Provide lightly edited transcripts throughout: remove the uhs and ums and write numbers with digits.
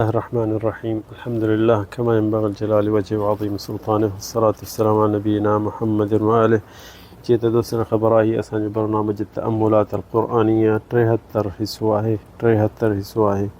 الله الرحمن الرحيم الحمد لله كما ينبغي لجلال وجهه وعظيم سلطانه والصلاة والسلام على نبينا محمد وآله. جيئن ته دوستن کي خبر آهي اسان جو برنامج التأملات القرآنية 73 حصو آهي، 73 حصو آهي.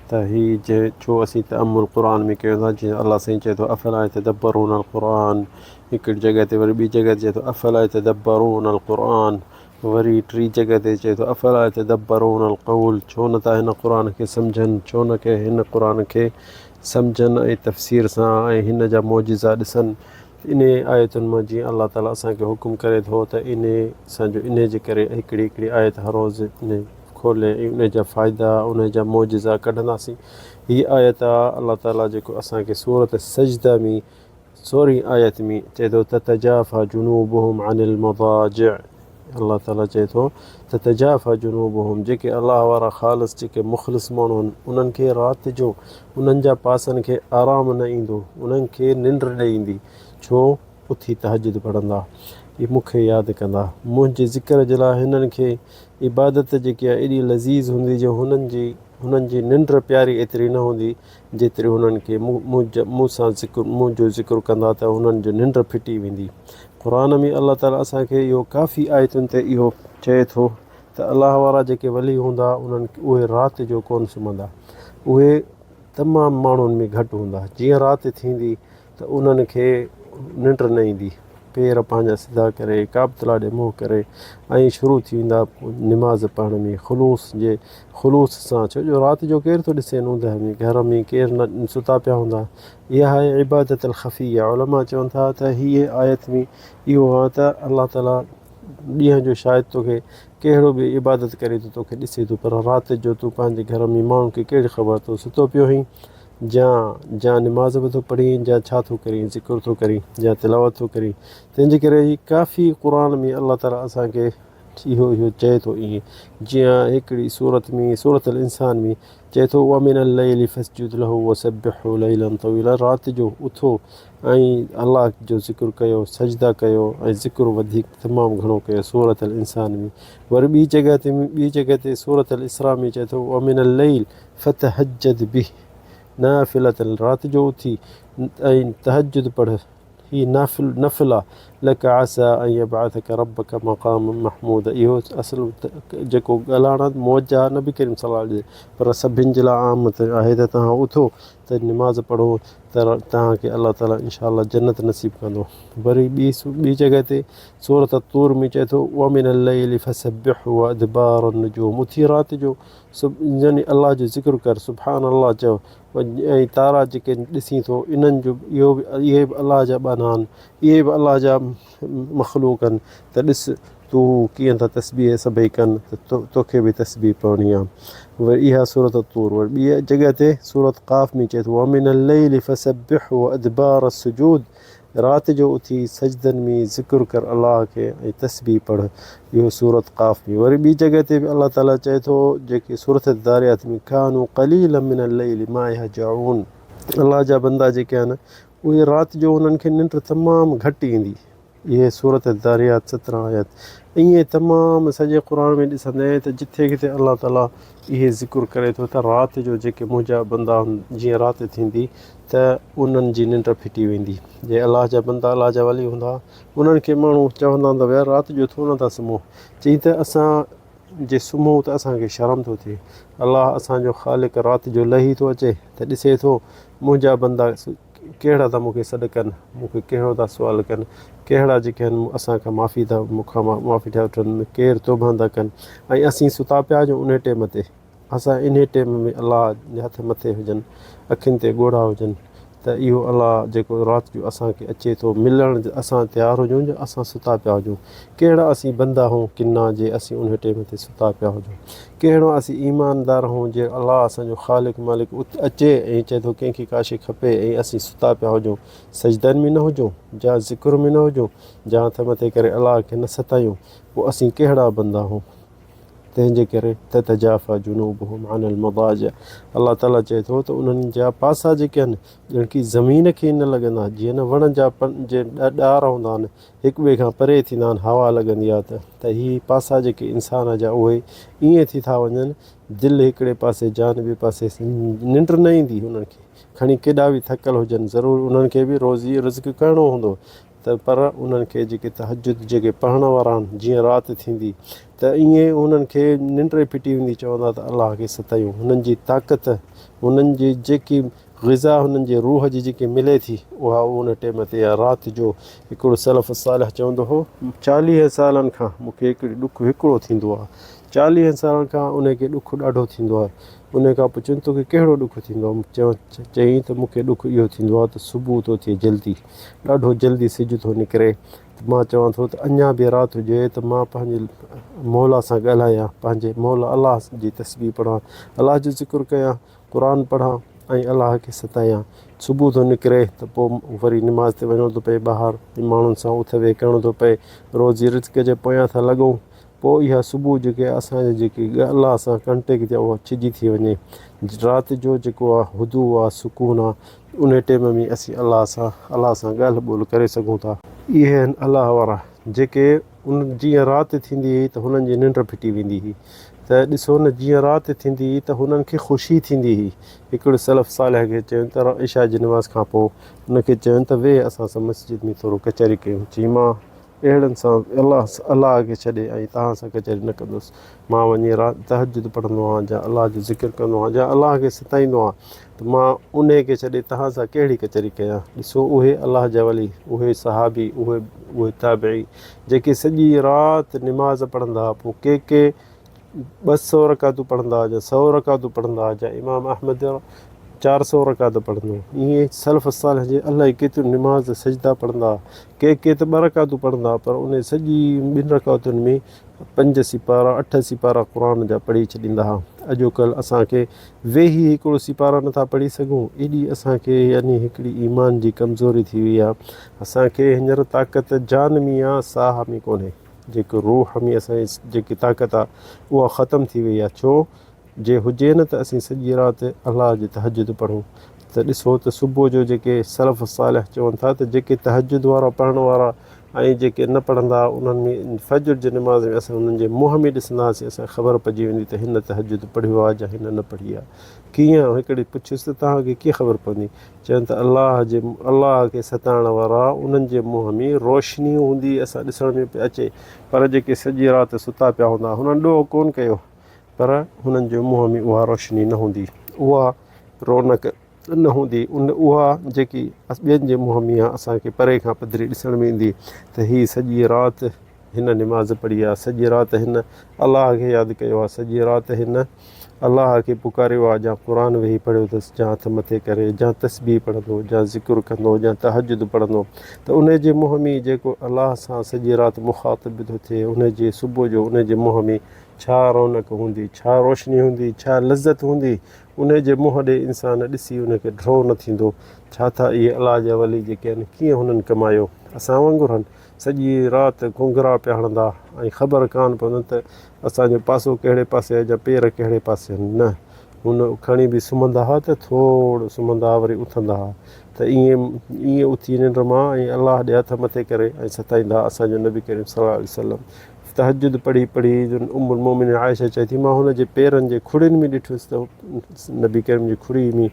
ته هي جي ڇو اسين تأمل قرآن ۾ ڪيون ٿا، جيئن الله سائين چئي ٿو افلا يتدبرون القرآن هڪڙي جڳهه تي، وري ٻي جڳهه تي چئي ٿو افلا يتدبرون القرآن، وري ٽي جڳهه تي چئي ٿو افلا يتدبرون القول ڇو نه ٿا هن قرآن کي سمجهن، ڇو نه ڪي هن قرآن کي سمجهن ۽ تفسير سان ۽ هن جا معجزا ڏسن. انهي آيتن مان جيئن الله تعالي اسان کي حڪم ڪري ٿو ته انهي اسان جو انهي جي ڪري هڪڙي هڪڙي آيت هر روز انهي کولي ۽ انهي جا فائدا انهي جا معجزا ڪڍنداسين. هي آيت آ الله تعالي جيڪو اسان کي سورة سجده ۾ سورهين آيت ۾ چئي ٿو تتجافا جنوبهم عن المضاجع الله تعالي چئي ٿو تتجافا جنوبهم جيڪي الله وارا خالص جيڪي مخلص ماڻهو آهن انهن کي رات جو انهن جا پاسن کي آرام نه ايندو انهن کي ننڊ نه ايندي ڇو اٿي تهجد پڙهندا اي مون کي ياد ڪندا منهنجي ذڪر جي لاء هنن کي عبادت جيڪي آهي ايڏي لذيذ هوندي جو هنن جي هنن جي ننڊ پياري ايتري نه هوندي جيتري هنن کي مون سان ذڪر منهنجو ذڪر ڪندا ته هنن جو ننڊ ڦٽي ويندي. قرآن ۾ الله تعالي اسان کي اهو ڪافي آيتن تي اهو چئي ٿو ته الله وارا جيڪي ولي هوندا انهن اهي رات جو ڪونه سمهندا اهي تمام ماڻهن ۾ گهٽ هوندا جيئن رات ٿيندي ته انهن کي ننڊ نه ايندي. پير پنهنجا سڌا ڪري، ڪعبة الله ڏي منهن ڪري ۽ شروع ٿي ويندا نماز پڙهڻ ۾ خلوص جي خلوص سان، ڇو جو رات جو ڪير ٿو ڏسين اوندهه ۾ گهر ۾ ڪير نه ستا پيا هوندا. اها آهي عبادت الخفيه. علماء چون ٿا ته هيء آيت ۾ اهو آهي ته الله تعالي ڏينهن جو شايد توکي ڪهڙو به عبادت ڪرين ٿو توکي ڏسي ٿو پر رات جو تون پنهنجي گهر ۾ ماڻهن کي ڪهڙي خبر تون ستو پيو هئين جا جا نماز به ٿو پڙهين جا ڇا ٿو ڪرين ذڪر ٿو ڪرين جا تلاوت ٿو ڪرين تنهن جي ڪري هي ڪافي قرآن ۾ الله تعالي اسان کي اهو اهو چئي ٿو ائين جيئن هڪڙي سورت ۾ سورت الانسان ۾ چئي ٿو ومن الليل فاسجد له وسبحه ليلا طويلا رات جو اٿو ۽ الله جو ذڪر ڪيو سجدا ڪيو ۽ ذڪر وڌيڪ تمام گهڻو ڪيو سورت الانسان ۾ وري ٻي جڳهه تي ٻي جڳهه تي سورت الاسراء ۾ چئي ٿو ومن الليل فتهجد به نافلة رات جو اٿي ۽ تهجد پڙهه، هي نافل نفل آ، لڪ عسي ان يبعثک ربک مقاما محمودا اهو اصل جيڪو ڳالهائڻ آ موجه آ نبي ڪريم صلي الله عليه پر سڀن جي لاء عام آهي ته توهان اٿو ته نماز پڙهو ته توهان کي الله تعالي انشاء الله جنت نصيب ڪندو. وري ٻي ٻي جڳهه تي سورة الطور ۾ چئي ٿو ومن الليل فسبحه وادبار النجوم اٿي رات جو يعني الله جو ذڪر ڪر، سبحان الله چئو ۽ تارا جيڪي ڏسين ٿو انهن جو اهو به اهي به الله جا ٻانها آهن، اهي به الله جا مخلوق آهن ته ڏس تون ڪيئن ٿا تسبيح سڀئي ڪن ته توکي به تسبيح پڙهڻي آهي. وري اها سورة الطور وري ٻي جڳهه تي سورة قاف ۾ چئي ٿو ومن الليل فسبحه وادبار السجود رات جو اٿي سجدن ۾ ذڪر ڪر الله کي ۽ تسبيح پڙهه اهو سورة قاف ۾ وري ٻي جڳهه تي به الله تعالي چئي ٿو جيڪي سورة الذاريات ۾ ڪانوا قليلا من الليل ما يهجعون الله جا بندا جيڪي آهن اهي رات جو انهن کي ننڊ تمام گهٽ ايندي اهي سورة الذاريات 17 آيت ائين تمام سڄي قرآن ۾ ڏسندين ته جٿي ڪٿي الله تعالي اهي ذڪر ڪري ٿو ته رات جو جيڪي منهنجا بندا جيئن رات ٿيندي ته انهن جي ننڊ ڦٽي ويندي. جي الله جا بندا الله جا ولي هوندا انهن کي ماڻهو چوندا هوندا يار رات جو ڇو نٿا سمهو؟ چئي ته اسان جي سمهون ته اسان کي شرم ٿو ٿئي. الله اسان جو خالق رات جو لهي ٿو اچي ته ڏسي ٿو منهنجا بندا ڪهڙا ٿا مون کي سڏ ڪن، مون کي ڪهڙو ٿا سوال ڪن، ڪهڙا جيڪي آهن اسان کان معافي ٿا مون کان معافي ٿا وٺن، ڪير توبهه ٿا ڪن ۽ اسين ستا پيا هجون انهي ٽيم تي. اسان انهي ٽيم ۾ الله جا هٿ مٿي هجن، اکين تي ڳوڙها هجن ته اهو الله جيڪو رات جو اسان کي اچي ٿو ملڻ اسان تيار هجون يا اسان ستا پيا هجون. ڪهڙا اسين بندا هون ڪنا جي اسين انهي ٽيم تي ستا پيا هجون. ڪهڙو اسين ايماندار هون جي الله اسان جو خالق مالڪ اچي ۽ چئي ٿو ڪنهن کي ڪا شيء کپي ۽ اسين ستا پيا هجون، سجدن ۾ نه هجون جا ذڪر ۾ نه هجون جا هٿ مٿي ڪري الله کي نه ستايون پوء اسين ڪهڙا بندا هون. تنهن جي ڪري تتجافيٰ جنوبهم عن المضاجع الله تعاليٰ چئي ٿو ته انهن جا پاسا جيڪي آهن ڄڻ ڪي زمين کي نه لڳندا جيئن نه وڻ جا جي ڏار هوندا آهن هڪ ٻئي کان پري ٿيندا آهن هوا لڳندي آهي ته ته هي پاسا جيڪي انسان جا اهي ائين ٿي ٿا وڃن دل هڪڙي پاسي جان ٻئي پاسي ننڊ نه ايندي انهن کي کڻي ڪيڏا به ٿڪل هجن ضرور انهن کي به روزي رزق ڪرڻو هوندو ته پر انهن کي جيڪي تهجد جيڪي پڙهڻ وارا آهن جيئن رات ٿيندي ته ائين انهن کي ننڊ ئي ڦٽي ويندي چوندا ته الله کي ستايون هنن جي طاقت هنن جي جيڪي غذا هنن جي روح جي جيڪي ملي ٿي اها ان ٽيم تي يا رات جو هڪڙو سلف صالح چوندو هو چاليهه سالن کان مون کي هڪڙي ڏک هڪڙو ٿيندو آهي چاليهن سالن کان ان کي ڏک ڏاڍو ٿيندو آهي ان کان پڇيم توکي ڪهڙو ڏک ٿيندو آهي چيائين ته مون کي ڏک اهو ٿيندو آهي ته صبح ٿو ٿئي جلدي ڏاڍو جلدي سج ٿو نڪري ته مان چوان ٿو ته اڃا به رات هجي ته مان پنهنجي مولا سان ڳالهايان پنهنجي مولا الله جي تسبيح پڙهان الله جو ذڪر ڪيان قرآن پڙهان ۽ الله کي ستايان صبح ٿو نڪري ته پوء وري نماز تي وڃڻو ٿو پئي ٻاهر ماڻهن سان اٿ ويهه ڪرڻو ٿو پئي روزي رزق جي پويان ٿا لڳون پوء اها صبح جيڪي اسان جي جيڪي الله سان ڪانٽيڪٽ ٿي اها ڇڄي ٿي وڃي رات جو جيڪو آ هدوء آ سڪون آ ان ٽيم ۾ اسين الله سان الله سان ڳالهه ٻولهه ڪري سگهون ٿا. اهي آهن الله وارا جيڪي ان جيئن رات ٿيندي هئي ته هنن جي ننڊ ڦٽي ويندي هئي ته ڏسو نه جيئن رات ٿيندي هئي ته هنن کي خوشي ٿيندي هئي هڪڙو سلف صالح کي چيائون ته عشاء جي نماز کان پوء ان کي چيائون ته ويهه اسان سان مسجد ۾ ٿورو ڪچهري ڪيون چيائين مان اهڙن سان الله الله کي ڇڏي ۽ توهان سان ڪچهري نه ڪندس. مان وڃي رات تهجد پڙهندو آهيان جا الله جو ذڪر ڪندو آهيان جا الله کي ستائيندو آهيان ته مان انهي کي ڇڏي توهان سان ڪهڙي ڪچهري ڪيان. ڏسو اهي الله جا ولي، اهي صحابي، اهي اهي تابعي جيڪي سڄي رات نماز پڙهندا ها پوء ڪي ڪي 200 رڪعتون پڙهندا هئا جا سئو رڪعتون پڙهندا هئا جا امام احمد 400 رڪعت پڙهندو هو ائين سلف صالح جي الائي ڪيتريون نماز سجدا پڙهندا هئا ڪي ڪي ته ٻه رڪعتون پڙهندا هئا پر ان سڄي ٻن رڪعتن ۾ پنج سيپارا اٺ سيپارا قرآن جا پڙهي ڇڏيندا هئا اڄوڪلهه اسان کي ويهي هڪڙو سيپارا نٿا پڙهي سگهون ايڏي اسان کي يعني هڪڙي ايمان جي ڪمزوري ٿي وئي آهي اسان کي هينئر طاقت جان ۾ آ ساهه ۾ ڪونهي جيڪو روح ۾ اسان جي جيڪي طاقت آ اها ختم ٿي وئي آ ڇو جي هجي نه ته اسين سڄي رات الله جي تهجد پڙهون ته ڏسو ته صبح جو جيڪي سلف صالح چون ٿا ته جيڪي تهجد وارا پڙهڻ وارا ۽ جيڪي نه پڙهندا انهن ۾ فجر جي نماز ۾ اسان انهن جي منهن ۾ ڏسنداسين اسان کي خبر پئجي ويندي ته هن تهجد پڙهيو آ جا هن نه پڙهي آ ڪيئن هڪڙي پڇيس ته توهان کي ڪيئن خبر پوندي چون ته الله جي الله کي ستائڻ وارا انهن جي منهن ۾ روشني هوندي اسان ڏسڻ ۾ پئي اچي پر جيڪي سڄي رات ستا پيا هوندا هنن ڏوهه ڪونه ڪيو پر هنن جي منهن ۾ اها روشني نه هوندي اها رونق نه هوندي ان اها جيڪي ٻين جي منهن ۾ آهي اسان کي پري کان پڌري ڏسڻ ۾ ايندي ته هي سڄي رات هن نماز پڙهي آهي، سڄي رات هن الله کي ياد ڪيو آهي، سڄي رات هن الله کي پڪاريو آهي، جا قرآن ويهي پڙهيو اٿس، جا هٿ مٿي ڪري، جا تسبيح پڙهندو، جا ذڪر ڪندو، جا تهجد پڙهندو ته ان جي منهن ۾ جيڪو الله سان سڄي رات مخاطب ٿو ٿئي ان جي صبح جو ان جي منهن ۾ ڇا رونق هوندي، ڇا روشني هوندي، ڇا لذت هوندي، ان جي منهن ڏي انسان ڏسي ان کي ڊرو نه ٿيندو، ڇا ٿا اهي الله جا ولي جيڪي آهن ڪيئن هنن ڪمايو، اسان وانگر هن سڄي رات کونگهرا پيا هڻندا ۽ خبر ڪانه پوندن ته اسان جو پاسو ڪهڙي پاسي آهي جا پير ڪهڙي پاسي آهن. نه هن کڻي به سمهندا ها ته ٿورو سمهندا ها وري اٿندا ها ته ائين ائين اٿي ننڊ مان ۽ الله ڏي هٿ مٿي ڪري ۽ ستائيندا ها. اسان جو نبي ڪريم صلي الله عليه وسلم تهجد پڙهي پڙهي ام المومنين عائشه چئي ٿي مان هن جي پيرن جي کڙين ۾ ڏٺس ته نبي ڪريم جي کڙي ۾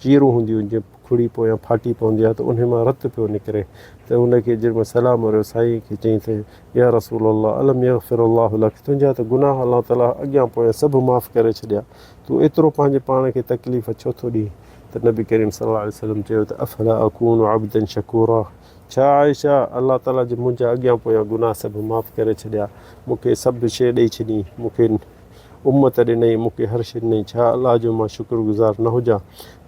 چيرون هونديون جيئن کڙي پويان ڦاٽي پوندي آهي ته انهي مان رت پيو نڪري ته ان کي جنهن مهل سلام وريو سائين کي چيائين ته يا رسول الله الم يغفر الله لک تنهنجا ته گناهه الله تعالي اڳيان پويان سڀ معاف ڪري ڇڏيا تون ايترو پنهنجي پاڻ کي تڪليف ڇو ٿو ڏين ته نبي ڪريم صلي الله عليه وسلم چيو ته افلا اڪون عبدا شڪورا ڇا عائشه الله تعالي جي منهنجا اڳيان پويان گناهه سڀ معاف ڪري ڇڏيا مون کي سڀ شيء ڏئي ڇڏي مون کي امت ڏنئي، مون کي هر شيء ڏنئي، ڇا الله جو مان شڪر گذار نه هجان؟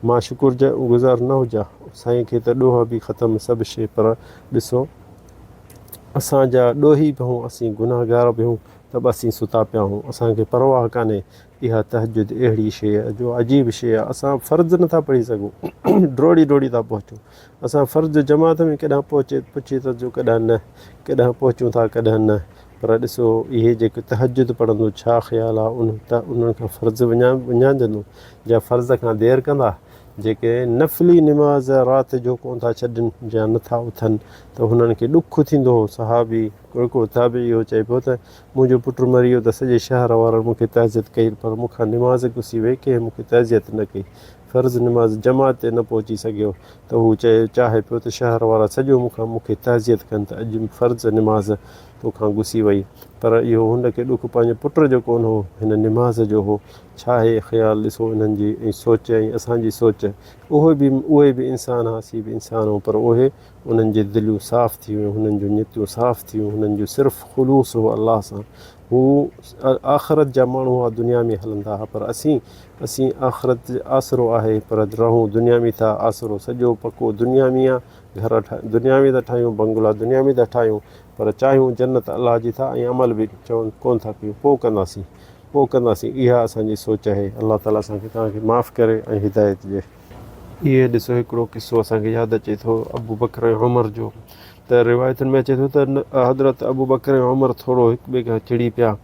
مان شڪر گذار نه هجان؟ سائين کي ته ڏوهه به ختم سڀ شيء پر ڏسو اسان جا ڏوهي به هون اسين گنهگار به هون ته به اسين ستا پيا هون اسان کي پرواهه ڪانهي اها تهجد اهڙي شيء آهي جو عجيب شيء آهي اسان فرض نٿا پڙهي سگهون ڊوڙي ڊوڙي ٿا پهچون اسان فرض جماعت ۾ ڪڏهن پهچي پڇي ٿو جو ڪڏهن نه ڪڏهن پهچون ٿا ڪڏهن نه. پر ڏسو اهي جيڪي تهجد پڙهندو ڇا خيال آ ان ته انهن کان فرض وڃائجندو جا فرض کان دير ڪندا جيڪي نفلي نماز رات جو ڪون ٿا ڇڏن جا نه ٿا اٿن ته هنن کي ڏک ٿيندو هو صحابي هڪڙو تابعي اهو چئي پيو ته منهنجو پٽ مري ويو ته سڄي شهر وارن مون کي تعزيت ڪئي پر مون کان نماز گسي وئي ڪنهن مون کي تعزيت نه ڪئي فرض نماز جماعت تي نه پهچي سگهيو ته هو چئي چاهي پيو ته شهر وارا سڄو مون کان مون کي تعزيت ڪن ته اڄ فرض نماز توکان گسي وئي پر اهو هن کي ڏک پنهنجي پٽ جو ڪونه هو هن نماز جو هو. ڇا هي خيال ڏسو انهن جي ۽ سوچ ۽ اسان جي سوچ اهي به اهي به انسان ها اسين به انسان هون پر اهي انهن جي دليون صاف ٿي ويون هنن جون نيتون صاف ٿي ويون هنن جو صرف خلوص هو الله سان هو آخرت جا ماڻهو هئا دنيا ۾ هلندا ها پر اسين اسين آخرت آسرو آهي پر رهون دنيا ۾ ٿا آسرو سڄو پڪو دنيا ۾ آ گهر دنيا ۾ ٿا ٺاهيون بنگلا دنيا ۾ ٿا ٺاهيون پر چاهيون جنت الله جي ٿا ۽ عمل به چون ڪون ٿا ڪيون پوء ڪنداسين پوء ڪنداسين اها اسان جي سوچ آهي الله تعالي اسان کي توهان کي معاف ڪري ۽ هدايت ڏئي. اهي ڏسو هڪڙو قصو اسان کي ياد اچي ٿو ابوبڪر ۽ عمر جو ته روايتن ۾ اچي ٿو ته حضرت ابوبڪر ۽ عمر ٿورو هڪ ٻئي کان چڙي پيا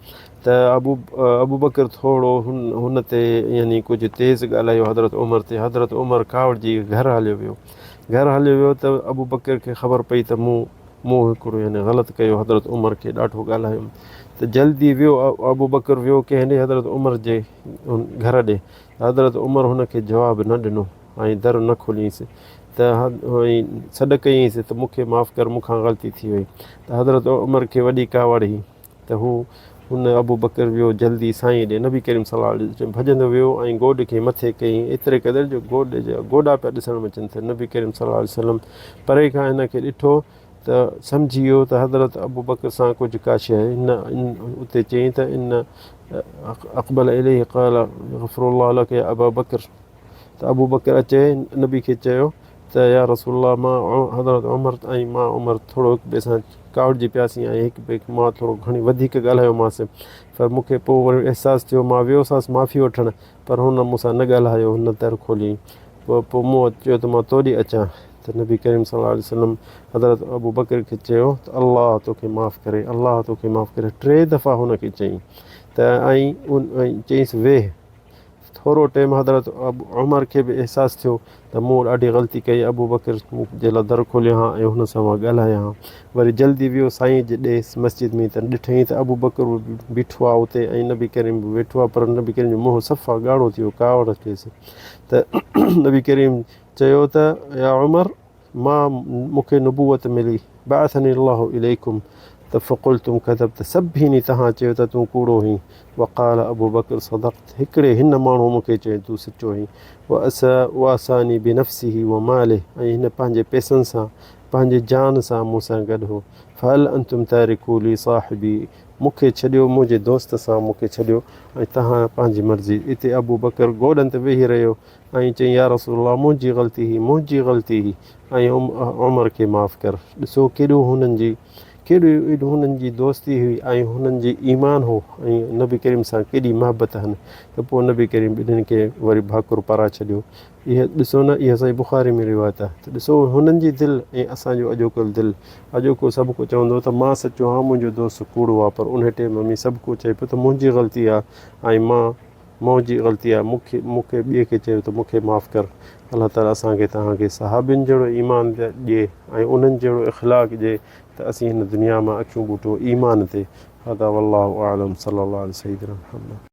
ته ابو ابوبڪر ٿورو هن هن تي يعني ڪجهه تيز ڳالهايو حضرت عمر تي حضرت عمر ڪاوڙجي گهر هليو ويو گهر هليو ويو ته ابوبڪر کي خبر پئي ته مون مون هڪڙو يعني غلط ڪيو حضرت عمر کي ڏاڍو ڳالهايم ته جلدي ويو ابوبڪر ويو ڪنهن ڏي حضرت عمر جي گهر ڏي حضرت عمر هن کي جواب نه ڏنو ۽ در نه کوليائينس ته ۽ سڏ ڪيائينس ته مون کي معاف ڪر مون کان غلطي ٿي وئي ته حضرت عمر کي وڏي ڪاوڙ هئي ته هو هن ابوبڪر ويو جلدي سائين ڏي نبي ڪريم صلي الله عليه وسلم ڀڄندو ويو ۽ گوڏ کي مٿي ڪيائين ايتري قدر جو گوڏ جا گوڏا پيا ڏسڻ ۾ اچن ته نبي ڪريم صلي الله عليه وسلم پري کان هن کي ڏٺو ته سمجهي ويو ته حضرت ابوبڪر سان ڪجهه ڪا شيء آهي. هن اتي چيائين ته ان اقبل اليه قال غفر الله لك يا ابا بڪر ته ابوبڪر اچي نبي کي چيو ته يا رسول الله مان حضرت عمر ۽ مان عمر ٿورو هڪ ٻئي سان ڪاوڙجي پياسين ۽ هڪ ٻئي کي مان ٿورو گهڻي وڌيڪ ڳالهايومانس پر مون کي پوء وري احساس ٿيو مان ويوسانس معافي وٺڻ پر هن مون سان نه ڳالهايو هن در کوليائين پوء پوء مون چيو ته مان تو ڏي اچان ته نبي ڪريم صلي الله عليه وسلم حضرت ابوبڪر کي چيو ته الله توکي معاف ڪري الله توکي معاف ڪري ٽي دفعا هن کي چيائين ته ۽ چيائينس ويهه ٿورو ٽيم حضرت عمر کي به احساس ٿيو ته مون ڏاڍي غلطي ڪئي ابوبڪر مون جي لاء در کوليو ها ۽ هن سان مان ڳالهايان ها وري جلدي ويو سائين جي ڏي مسجد ۾ ته ڏٺائين ته ابوبڪر به بيٺو آهي اتي ۽ نبي ڪريم به ويٺو آهي پر نبي ڪريم جو منهن صفا ڳاڙهو ٿي ويو ڪاوڙ ٿيس ته نبي ڪريم چيو ته يا عمر مان مون کي نبوت ملي، بعثني الله اليڪم ته فقلتم ڪذبت سڀني توهان چيو ته تون ڪوڙو هين، وقال ابوبڪر صدقت هڪڙي هن ماڻهو مون کي چيو تون سچو هين، واساني بنفسه وماله ۽ هن پنهنجي پئسن سان پنهنجي جان سان مون سان گڏ هو، فهل انتم تارڪو لي صاحبي مون کي ڇڏيو منهنجي دوست سان مون کي ڇڏيو ۽ توهان پنهنجي مرضي اتي ابوبڪر گوڏن تي ويهي رهيو ۽ چيائين يا رسول الله منهنجي غلطي هئي منهنجي غلطي هئي ۽ عمر کي معاف ڪر ڏسو ڪيڏو هنن جي ڪيڏو ايڏو هنن جي دوستي هئي ۽ هنن جي ايمان هو ۽ نبي ڪريم سان ڪيڏي محبت هن ته پوء نبي ڪريم ٻنهين کي وري ڀاڪر پارائي ڇڏيو اها ڏسو نه اها سائين بخاري ۾ روايت آهي ته ڏسو هنن جي دل ۽ اسان جو اڄوڪل دل اڄوڪو سڀ ڪو چوندو ته مان سچو آهيان منهنجو دوست ڪوڙو آهي پر انهي ٽيم ۾ سڀ ڪو چئي پيو ته منهنجي غلطي آهي ۽ مان منهنجي غلطي آهي مون کي مون کي ٻئي کي چيو ته مون کي معاف ڪر الله تعالي اسان کي توهان کي صحابين جهڙو ايمان ڏئي ۽ انهن جهڙو اخلاق ڏئي ته اسين هن دنيا مان اکيون ٻوٽون ايمان تي هذا والله اعلم صلي الله علي سيدنا محمد.